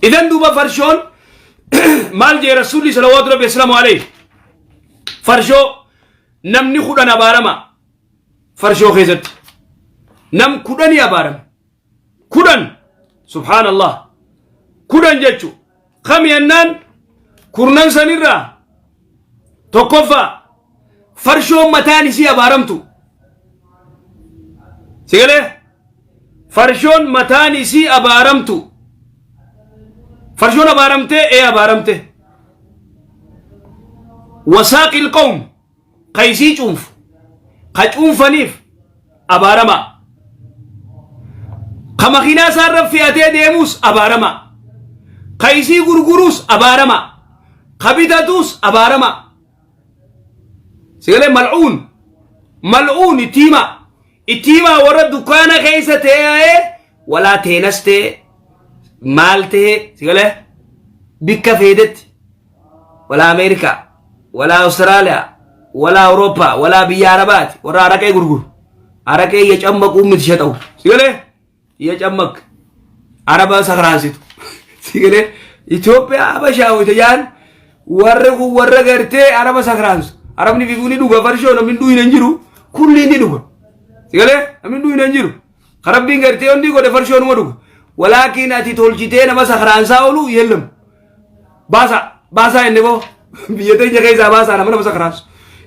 Idan duuba farshoon maal jee Rasuulli salawaatu rabbi asalaamu alayhi? Farshoo namni 10 abaarama. Farshoo keessatti nam 10 abaarame. 10, subhaanallah, 10 jechu kami jennaan, kurnan sanirraa tokkoffaa farshoon mataan isii abaaramtu. Sigalee farshoon mataan isii abaaramtu, farshoon abaaramtee ee abaaramte. Wasaaqil qawm, ka isii cuunfu, ka cuunfaniif abaaramaa. Ka makiinaa isaarra fe'atee deemuus abaaramaa. Ka isii gurguruus abaaramaa. Ka bitatuus abaaramaa. Sigalee mal'uun mal'uun itti himaa, itti himaa warra dukkaana keessa tee'ee walaa teenas ta'e maal ta'e, sigalee bikka feetetti, walaa Ameerikaa, walaa Awustiraaliyaa, walaa Awurooppaa, walaa biyya Arabaati, warra araqee gurguru, araqee iyya cammaquu miti shaxa'u, sigalee iyya cammaq Araba sakraansitu, sigalee Itoophiyaa Habashaa wayita jaan, warri kun warra gartee Araba sakraansu. Arabni fiifuu ni dhuga farshoo, namni dhuyin hin jiru, kulli ni dhuga, sigalee namni dhuyin hin jiru. Rabbiin gartee hundi godhe farshoo numa dhuga. Walaakiin ati tolchitee nama sakraansaa oolu yeellam. Baasaa baasaa inni boo biyya teenya keessaa baasaa nama sakraansu.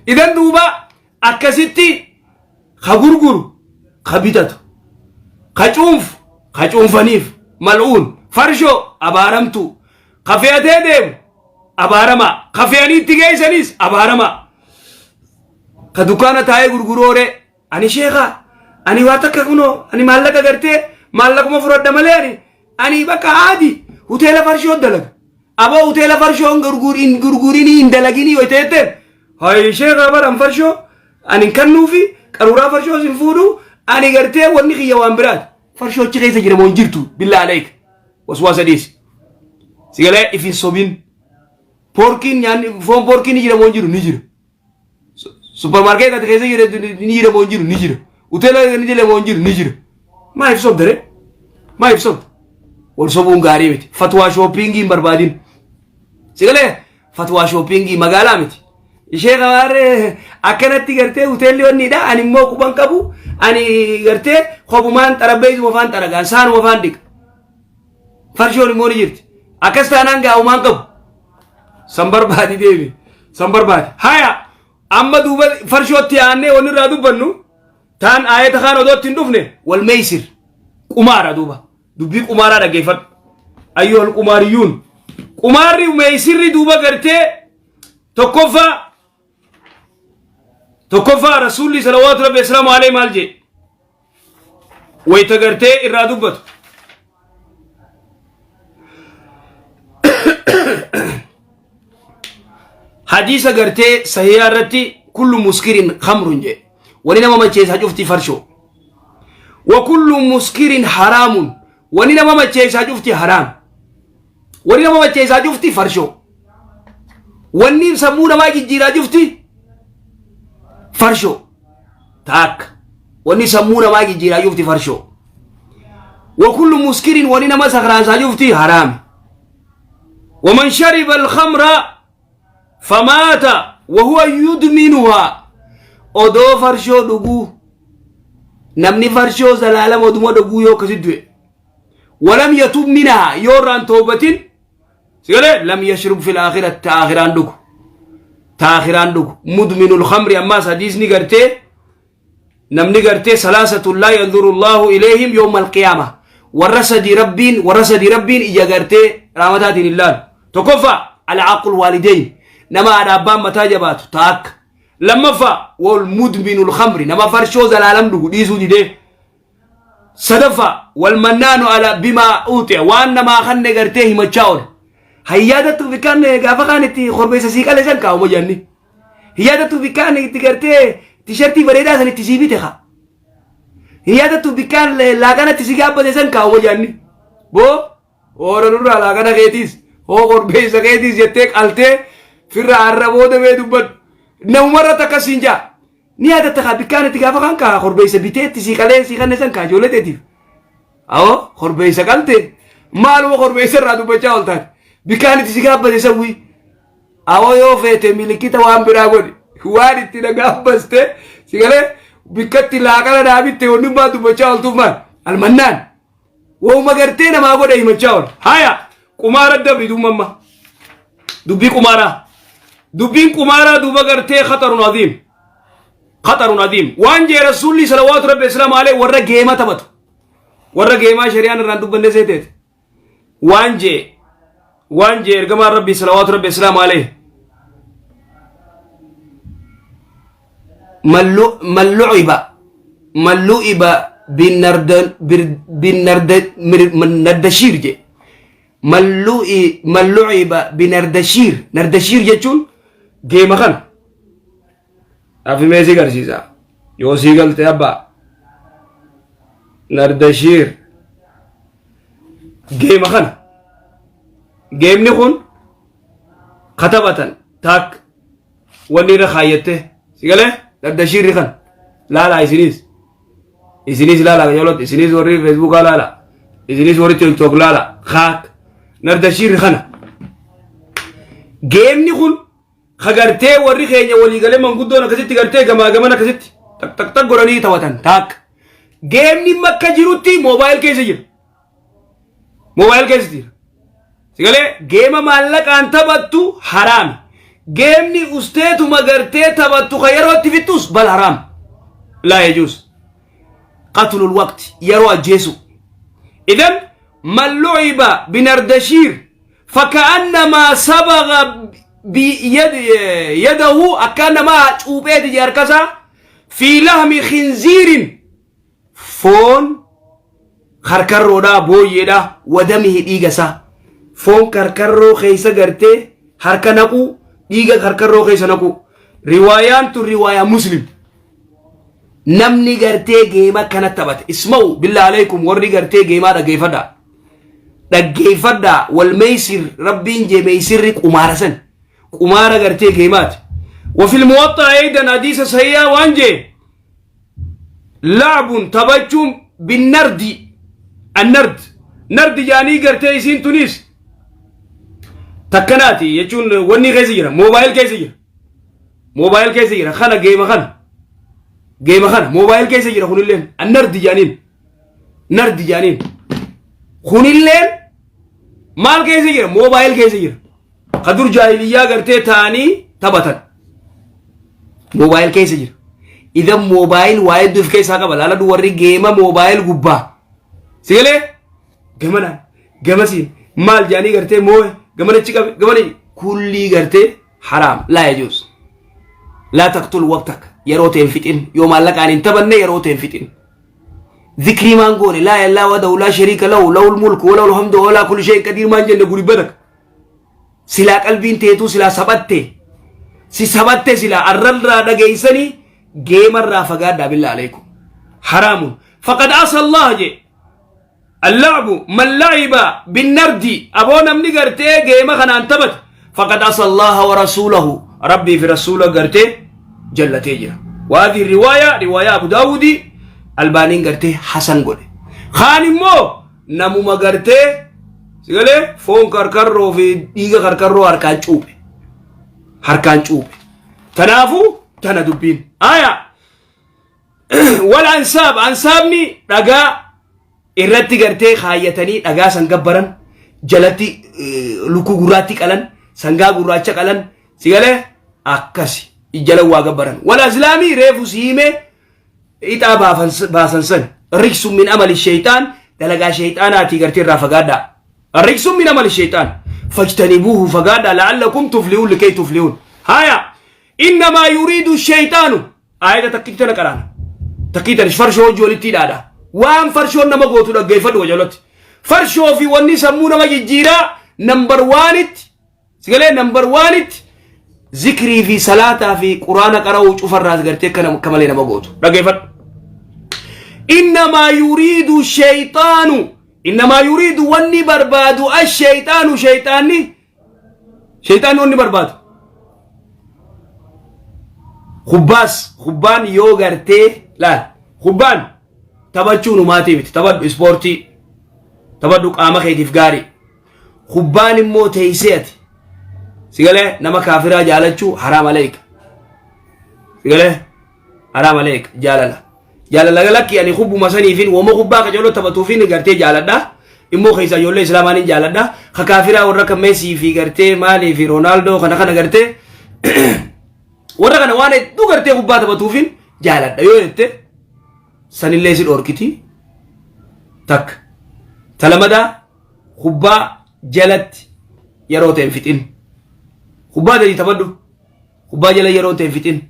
Idan duuba akkasitti ka gurguru, ka bitatu, ka cuunfu, ka cuunfaniif mal'uun. Farshoo abaaramtuu, ka fe'atee deemu abaaramaa, ka fe'anii itti geessanis abaaramaa, ka dukkaana taa'ee gurgurooree. Ani sheekaa, ani waa takka kunoo ani maallaqa gartee maallaquma fudhadha malee ani bakka aadi hoteela farshoo dalaga. Aboo, hoteela farshoo hin gurgurinii, hin dalaginii yoo ta'e, hayi sheekaa, baran farshoo ani hin kennuufi, qaruuraa farshoo sin fuudhu. Ani gartee wanni kiyya waan biraati. Farshoo achi keessa jira moo hin jirtu? Billaa aleek, waswaasa dhiisi. Sigalee if hin sobin. Poorkiin nyaanni foon poorkiin ni jira moo hin jiru? Ni jira. Supermarket ati keessa jira ni jira moo hin jiru? Ni jira. Hoteela ni jira moo hin jiru? Ni jira. Maaliif sobda ree? Maaliif sobda? Wal sobuun gaarii miti. Fatwaa shopping hin barbaadin. Sigalee fatwaa shopping magaalaa miti. Ishee kabaaree akkanatti gartee hoteelli wanniidha. Ani immoo quban qabu. Ani gartee kophumaan xarabbeessuma faan xaragaan saanuma faan dhiqa. Farshoon immoo ni jirti. Akkas taanaan gaa'umaan qabu. San barbaadi deemi. San barbaadi. Haya, amma duuba farshootti aannee wanni irraa dubbannu taan aayata kaan odootti hin dhufne wal meeysir qumaara. Duuba dubbii qumaaraa dhaggeeffadhu. Ayyuhal qumaariyyuun, qumaarri meeysirri duuba gartee tokkoffaa Rasuulli salawaatu rabbi asalaamu alayhi maal jee wayta gartee irraa dubbatu? Hadiisa gartee sahiyaa irratti kullu muskirin khamrun jee, wani nama macheessaa cufti farshoo. Wa kullu muskirin haraamun, wani nama macheessaa cufti haraam. Wani nama macheessaa cufti farshoo. Wanni sammuu namaa jijjiiraa cufti farshoo. Taakka, wanni sammuu namaa jijjiiraa cufti farshoo. Wa kullu muskirin, wani nama sakraansaa cufti haraami. ومن شرب الخمر فمات وهو يدمنها، odoo farshoo dhuguu, namni farshoo zalaalama oduma dhuguu yoo akkasi du'e, ولم يتب منها, yoo irraan toobatin, sigalee لم يشرب في الآخرة, ta aakhiraan dhugu, ta aakhiraan dhugu. مدمن الخمر, ammaas hadiisni gartee namni gartee ثلاثة لا ينظر الله إليهم يوم القيامة, warra sadi Rabbiin, warra sadi Rabbiin ija gartee raamataatiin hin laalu. Tokkoffaa العاق الوالدين, nama haadha abbaan mataa jabaatu taakka. Lammaffaa والمدمن الخمر, nama farshoo zalaalam dhugu dhiisuu didee. Sadaffaa والمنان على بما أعطي, waan namaa kanne gartee himachaa oole. Hayyaadattuu fi kan gaafa kaan itti korbeessa sii qale san kaa'uma jenni. Hiyaadattuu fi kaan itti gartee tishartii bareedaa san itti sii bite kaa. Hiyaadattuu fi kaan laaqanatti si gaabbate san kaa'uma jenni. Boo hoora nurraa laaqana keetiis hoo korbeessa keetiis jettee qaltee firra har'a booda mee dubbadhu. Namumarratti akkasiin jaa. Ni yaadatta kaa bikkaan itti gaafa kan kaa korbeessa bitee itti sii qalee sii kanne san kaa ijoollee teetiif. Awoo, korbeessa qalte Maaluma korbeessa irraa dubbachaa ooltaan. Bikkaan itti si gaabbate sawwii. Awoo yoo feete milikita waan biraa godhi. Waan itti na gaabbaste si galee bikkatti laaqana naa bitte wannummaa dubbachaa ooltuuf maal? Almannaan. Wauma gartee namaa godhe himachaa ool. Haya qumaara dabri duumamma. Dubbii qumaaraa. Dubbiin qumaaraa duuba gartee khatarun aziim. Khatarun aziim. Waan jee rasuulli salawaatu rabbi islaamu alee warra geema taphatu. Warra geemaa shari'aan irraan dubbanne seeteeti. Waan jee waan jee ergamaan rabbii salawaatu rabbi islaamu alee. Man lu'iba man lu'iba binardashiir jee. Man lu'iba binardashiir nardashiir jechuun geema kana. Afimee si garsiisa. Yoo sii galte abbaa. Nardashiir. Geema kana. Geemni kun katabatan taak wanni irra kaayyatte si galee nardashiirri kan laalaa isiniis. Isinis laala qajeelootti isinis warri feesbuukaa laala isinis warri tiktok laala kaak nardashiirri kana. Geemni kun ka gartee warri keenya walii galee manguddoon akkasitti gartee gamaa gaman akkasitti tak tak tak godhanii taphatan taak. Geemni bakka jirutti moobaayil keessa jira. Moobaayil keessa jira. Sigalee geema maallaqaan taphattu haraami. Geemni usteetuma gartee taphattu ka yeroo itti fixxus bal haraam. Laa yajuus. Qatlul waqti yeroo ajjeesu. Idan man lu'iba binardashiir faka'annamaa sabaga yadahu akkaannamaa cuupheeti jee harkasaa fi lahmi khinziirin foon karkarroodhaa booyyeedhaa wadamihi dhiiga isaa foon karkarroo keessa gartee harka naquu dhiiga karkarroo keessa naquu riwaayaan tun riwaayaa muslim namni gartee geema kana taphate isma'u billaa alaikum warri gartee geemaa dhaggeeffadhaa dhaggeeffadhaa wal meeysir rabbiin jee meeysirri qumaara san qumaara gartee geemaati وفي الموطأ أيضا حديث صحيح وانجي لعب تبجم بالنرد النرد نرد جاني gartee isiin tunis takkanaati jechuun wanni keessa jira moobaayil keessa jira moobaayil keessa jira kana geema kana geema kana moobaayil keessa jira kunilleen annardi jaaniin nardi jaaniin kunilleen maal keessa jira moobaayil keessa jira ka dur jaahiliyyaa gartee ta'anii taphatan moobaayil keessa jira idan moobaayil waa hedduu of keessaa qaba laaladhu warri geema moobaayil gubbaa sigalee gamanaan gamasiin maal jaanii gartee moo'e gamanachi qabe gamana kullii gartee haraam laa yajuus laa taqtul waqtak yeroo ta'e hin fixin yoo maallaqaan hin taphanne yeroo ta'e hin fixin zikrii maan goone laa ilaaha wahdahu laa shariika lahu lahul mulku wa lahul hamdu wa alaa kulli shay'in qadiir maan jenne guribbatak silaa qalbiin teetuu silaa saphatte si saphatte silaa arrarraa dhageessanii geemarraa fagaadhaa billaa alaikum haraamun faqad asa allah jee اللعب من لعب بالنرد أبو نمني قرتي جيمة خنان تبت فقد عصى الله ورسوله ربي في رسوله قرتي جل تجرا وهذه الرواية رواية أبو داود البانين قرتي حسن قولي خان مو نمو ما قرتي سيقولي فون كركرو في ديغا كركرو هركان چوبي هركان چوبي تنافو تنا دبين آية wal ansaab ansaabni dhagaa irratti gartee kaayyatanii dhagaa san gabbaran jalatti lukkuu gurraatti qalan sangaa gurraacha qalan si galee akkasi jala waa gabbaran wal azlaamii reefu si hime ixaa baasan san riksun min amali shayxaan dalagaa shayxaanaatii gartee irraa fagaadhaa riksun min amali shayxaan fajtanibuuhu fagaadhaa la'allakum tuflihun likay tuflihun haya innamaa yuriidu shayxaanu Aayata takkii tana qaraana. Takkii tana farshoo hojii walitti hidhaadha. Waan farshoon nama gootu dhaggeeffadhu wajalatti. Farshoo fi wanni sammuu nama jijjiiraa nambar waanitti sigalee nambar waanitti zikrii fi salaataa fi quraana qara'uu cufarraas gartee akka nama- akka malee nama gootu dhaggeeffadhu. Innamaa yuriidu shayxaanu innamaa yuriidu wanni barbaadu ash-shayxaanu shayxaanni Shayxaanni wanni barbaadu. Kubbaas kubbaan yoo gartee laal kubbaan taphachuun humaatii miti taphadhu ispoortii Taphadhu qaama keetiif gaarii. Kubbaan immoo teessee ati. Sigalee nama kaafiraa jaalachuu haraam aleeka. Sigalee haraam aleeka jaalala. Jaalala lakki ani kubbuma saniifin woma kubbaa qacaroo taphatuufin gartee jaaladha. Immoo keessa ijoollee islaamaa ni jaaladha. Ka kaafiraa warra akka Meesii fi gartee maalii fi Roonaaldoo kana kana gartee warra kana waan hedduu gartee kubbaa taphatuufin jaaladha yoo jette sanillee si dhorkiti. Takka. Talamadaa kubbaa jalatti yeroo ta'e hin fixin. Kubbaa gadi taphadhu. Kubbaa jala yeroo ta'e hin fixin.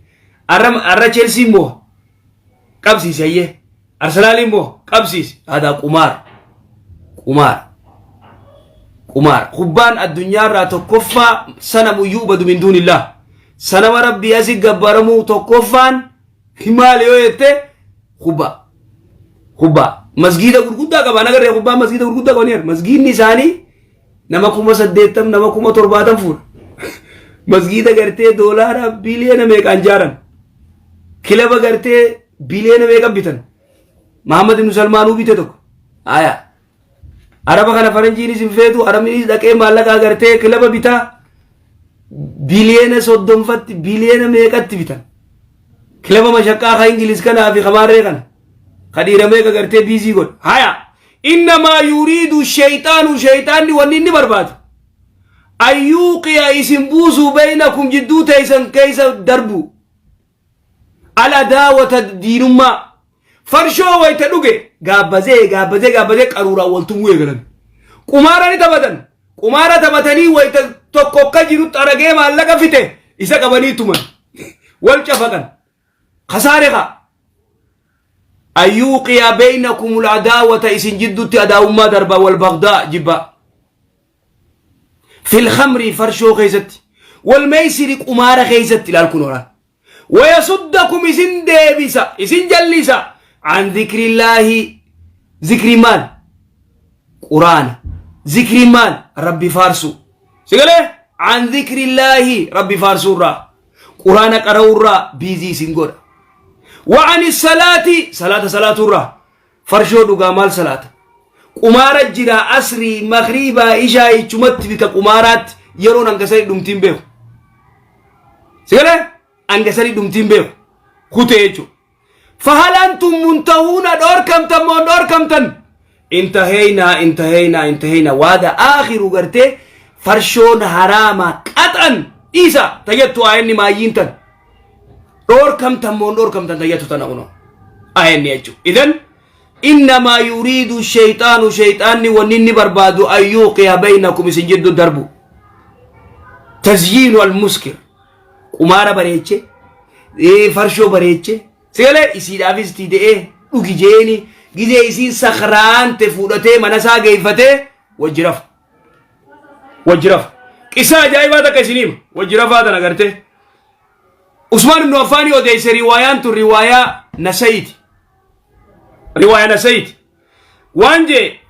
Arra Chelsea immoo qabsiisi hayyee. Arsenaal immoo qabsiisi. Aadaa qumaar. Qumaar. Qumaar. Kubbaan addunyaarraa tokkoffaa sanamu yu'badu min duunillah. Sanama rabbii asi gabbaramuu tokkoffaan maali yoo jette kubbaa. Kubbaa. Masgiida gurguddaa qaba. Nagarree kubbaa masgiida gurguddaa qabaniiru. Masgiidni isaanii nama 80,000 nama 70,000 fuudha. Masgiida gartee doolaara biliyoona meeqaan jaaran. Kilaba gartee biliyoona meeqan bitan. Mahammad ibn Salmaanuu bite tokko. Aya. Araba kana faranjiinis hin feetu arabnis dhaqee maallaqa gartee kilaba bitaa biliyoona soddomfatti biliyoona meeqatti bitan. Kilaba mashaqqaa ka Ingiliz kanaa fi kamaarree kana. Ka dhiira meeqa gartee biizii godha. Haya. Innamaa yuriidu shayxaanu shayxaanni wanni inni barbaadu. Ayyuuqiya isin buusuu beeynakum jidduu teeysan keeysa darbu. Al-adaawata diinummaa. Farshoo wayita dhuge gaabbazee gaabbazee gaabbazee qaruuraan wal tumuu eegalan. Qumaara ni taphatan. Qumaara taphatanii wayita tokko akka jiru xaragee maallaqa fite isa qabanii tuman. Wal cafaqan. Kasaare kaa. Ayyuuqiya beeynakumul adaawata isin jidduutti adaawummaa darba wal bagdaa jibbaa. Fil khamrii farshoo keessatti. Wal meeysiri qumaara keessatti ilaal kun horaa. Wayasuddakum isin deebisa isin jallisa an zikrillaahi zikrii maal quraana zikrii maal rabbi faarsu sigalee an zikrillaahi rabbi faarsuurraa quraana qara'uurraa biizii isin godha wa ani salaati salaata salaatuurraa farshoo dhugaa maal salaata qumaara jira asrii makriibaa ishaa ichumatti bika qumaaraatti yeroon hangasanii dhumtiin beeku sigalee hangasanii dhumtiin beeku kutee jechuudha. Fahal antum muntahuuna dhoorkamtan moo dhoorkamtan intaheynaa intaheynaa intaheynaa waada aakhiru gartee farshoon haraama qaxan dhiisa tayyattu aayanni maayyiin tan dhoorkamtan moo dhoorkamtan tayyattu tana kunoo aayanni jechuudha. Idan innamaa yuriidu shayxaanu shayxaanni wanni inni barbaadu an yuuqiya baynakum isin jiddu darbu tazyiinu almuskir qumaara bareeche farshoo bareeche sigalee isiidhaafis itti de'ee dhugi jeeni gizee isiin sakraante fuudhatee mana isaa geeffatee wajji rafa wajji rafa qisaa ajaa'ibaa takka isin hima wajji rafaa tana gartee Usmaan ibnu Affaanii odeesse riwaayaan tun riwaayaa Nasa'iiti. Riwaayaa Nasa'iiti. Waan jee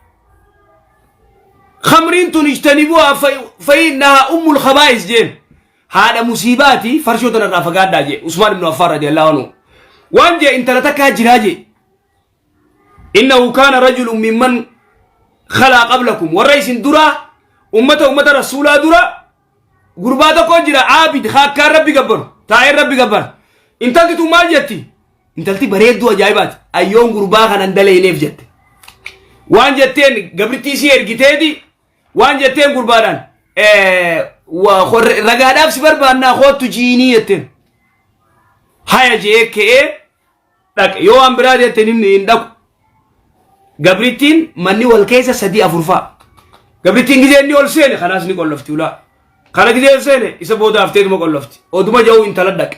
khamriin tun ijtanibuhaa fa'innahaa ummul khabaa'is jeen haadha musiibaati farshoo tana irraa fagaadhaa jee Usmaan ibnu Affaan radiyallahu anhu. Waan jee intala takkaa jiraa jee innahu kaana rajulun mimman khalaa qablakum warra isin duraa ummata ummata rasuulaa dura Gurbaa tokko jira aabid haakkaan rabbi gabbaru taa'een rabbi gabbara. Intalti tun maal jetti? Intalti bareedduu ajaa'ibaati. Ayyoon gurbaa kanan daleyneef jette. Waan jetteen gabrittii isii ergiteeti waan jetteen gurbaadhaan ragaadhaaf si barbaannaa koottu jiinii jetteen. Haya jee ka'ee dhaqe yoo waan biraa jette inni hin dhaqu. Gabrittiin manni wal keessa sadii afur fa'a. Gabrittiin gizee inni ol seene kanaas ni qollofti ulaa. Kana gizee ol seene isa booda hafteetuma qollofti. Oduma ja'uu intala dhaqe.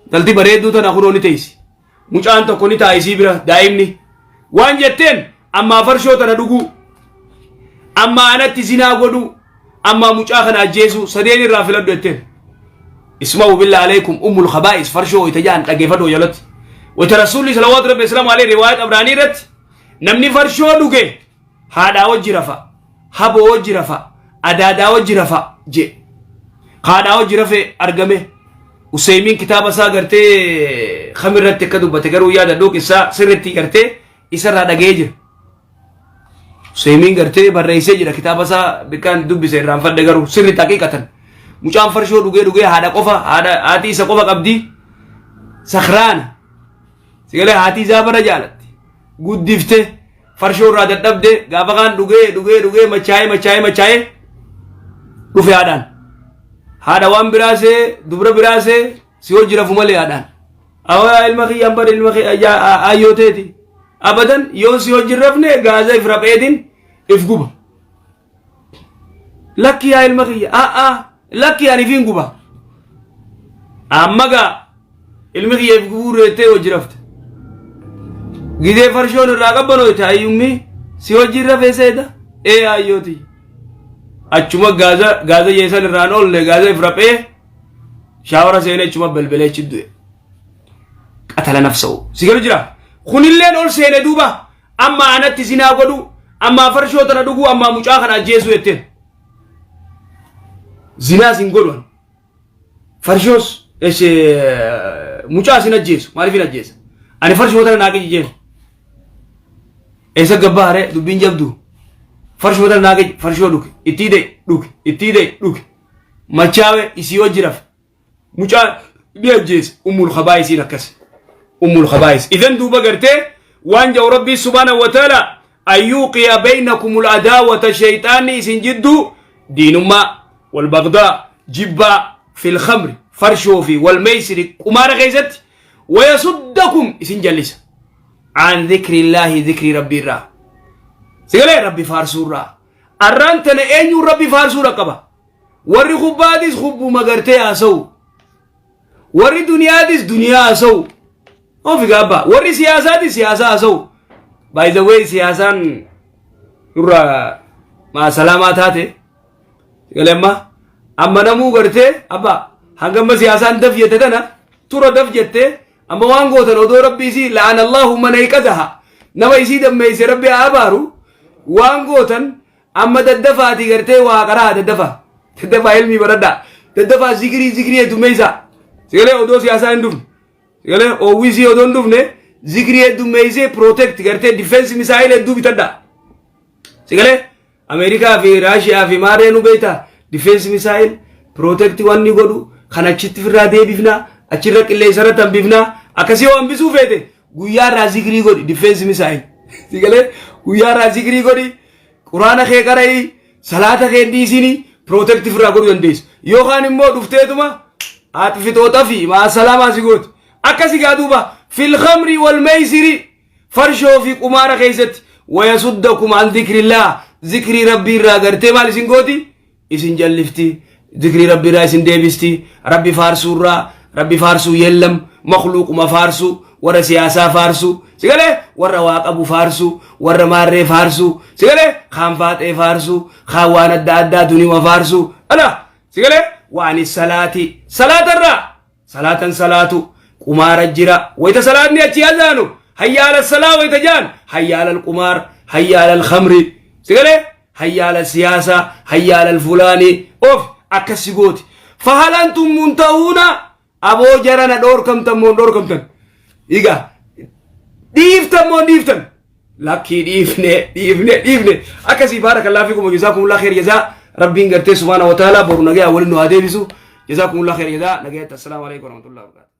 Intalti bareedduu tana kunoo ni teessi. Mucaan tokko ni taa'a isii bira daa'imni. Waan jetteen ammaa farshoo tana dhuguu. Ammaa anatti zinaa godhuu. Ammaa mucaa kana ajjeesuu sadeen irraa filadhu jetteen. Isma'u billah alaykum ummul khabaa'is farshoo wayita ja'an dhageeffadhu jalatti. Wayita rasuulli salawaatu rabbi islaamu alayhi riwaayat abraanii irratti namni farshoo dhuge haadhaa wajji rafa haboo wajji rafa adaadaa wajji rafa je haadhaa wajji rafe argame Useymiin kitaaba isaa gartee kamirratti akka dubbate garuu yaadadhu qissaa sirritti gartee isarraa dhaga'ee jira. Useymiin gartee barreessee jira kitaaba isaa bikkaan dubbise irraanfadhe garuu sirri haqiiqatan. Mucaan farshoo dhugee dhugee haadha qofa haadha haati isa qofa qabdi. Sakraana. Sigalee haati isaa bara jaalatti. Guddifte farshoo irraa dadhabde gaafa kaan dhugee dhugee dhugee machaa'ee machaa'ee machaa'ee dhufe haadhaan. Haadha waan biraasee dubra biraasee si hojii rafu malee haadhaan. Awaa ilma kiyyaan bara ilma kiyya ayyoo teeti. Abadan yoon si hojii rafne gaaza if rapheetiin if guba. Lakki yaa ilma kiyya a'aa lakki ani ifiin guba. Amma gaa ilmi kiyya if gubuu reettee hojii rafte. Gizee farshoon irraa qabbanooyte ayyummi si hojii rafee seeta ee ayyooti. Achuma gaaza gaaza yeesan irraan oolle gaaza if raphee shaawara seenee achuma belbelee achi du'e. Qatala nafsa'u. Si galu jira. Kunilleen ol seene duuba amma anatti zinaa godhu amma farshoo tana dhuguu amma mucaa kana ajjeesuu jetteen. Zinaas hin godhu. Farshoos mucaas hin ajjeesu. Maaliif hin ajjeesa? Ani farshoo tana naa qiji jeen. Eessa gabbaare dubbiin jabdu. Farshoo tana naa qiji farshoo dhuge ittii da'e dhuge ittii da'e dhuge. Machaawe isii wajji rafe. Mucaa ni ajjeese. Ummul khabaa'isiin akkas. Ummul khabaa'is. Idan duuba gartee waan ja'u Rabbii subhaanahu wa ta'ala ayyuuqiya baynakumul adaawata shayxaanni isin jidduu diinummaa wal bagdaa jibbaa fil khamri farshoo fi wal meysiri qumaara keessatti wayasuddakum isin jallisa. An dhikrillaahi dhikrii Rabbii irraa. Sigalee Rabbi faarsuu irraa. Arraan tana eenyuun Rabbi faarsuu qaba. Warri kubbaatis kubbuma gartee haasa'u. Warri duniyaatis duniyaa haasa'u. Ofi gaabba. Warri siyaasaatis siyaasaa haasa'u. By the way siyaasaan nurra maasalaamaa taate. Galee amma amma namuu gartee abba hanga amma siyaasaan daf jette tana tura daf jette amma waan gootan odoo rabbi isii la'ana Allahu man ayqazaha nama isii dammeeyse rabbi haa abaaru waan gootan amma daddafaatii gartee waa qaraa daddafaa daddafaa ilmii baradhaa daddafaa zikirii zikirii heddummeeysaa sigalee odoo siyaasaa hin dhufne sigalee oowwisii odoo hin dhufne zikirii heddummeeysee protect gartee defense missile hedduu bitadhaa sigalee Ameerikaa fi Raashiyaa fi maarree nu beektaa defense missile protect wanni godhu kan achitti firraa deebifnaa achirra qilleensa irratti hambifnaa akkasii yoo hambisuu feete guyyaa irraa zikrii godhi defense missile sigalee guyyaa irraa zikrii godhi quraana kee qara'ii salaata kee hin dhiisinii protect firraa godhuu dandeessu yookaan immoo dhufteetuma haxifitoota fi maasalaamaa si gooti akkasi gaa duuba fil khamri wal meysiri farshoo fi qumaara keessatti wayasuddakum an zikrillah zikrii rabbii irraa gartee maal isin gooti isin jallifti zikrii rabbii irraa isin deebisti rabbi faarsuu irraa rabbi faarsuu yellam makluuquma faarsuu warra siyaasaa faarsuu sigalee warra waa qabu faarsuu warra maarree faarsuu sigalee kaan faaxee faarsuu kaan waan adda addaa duniyuma faarsuu ala sigalee waan salaati salaata irraa salaatan salaatu qumaara jira wayta salaatni achi azaanu hayya ala salaa wayta jaan hayya ala alqumaar hayya ala alkhamri sigalee hayya ala siyaasa hayya ala alfulaani of akkasi gooti fahal antum muntahuuna aboo jarana dhoorkamtan moon dhoorkamtan iga dhiiftan moon dhiiftan lakkii dhiifne dhiifne dhiifne akkasii baarakallaa fikum jazaakumullah kheer jazaa rabbiin gartee subhaana wa ta'ala boru nagaya waliin nu haa deebisu jazaakumullah kheer jazaa nagayatti assalaamu alaikum warahmatullahi wabarakatuh.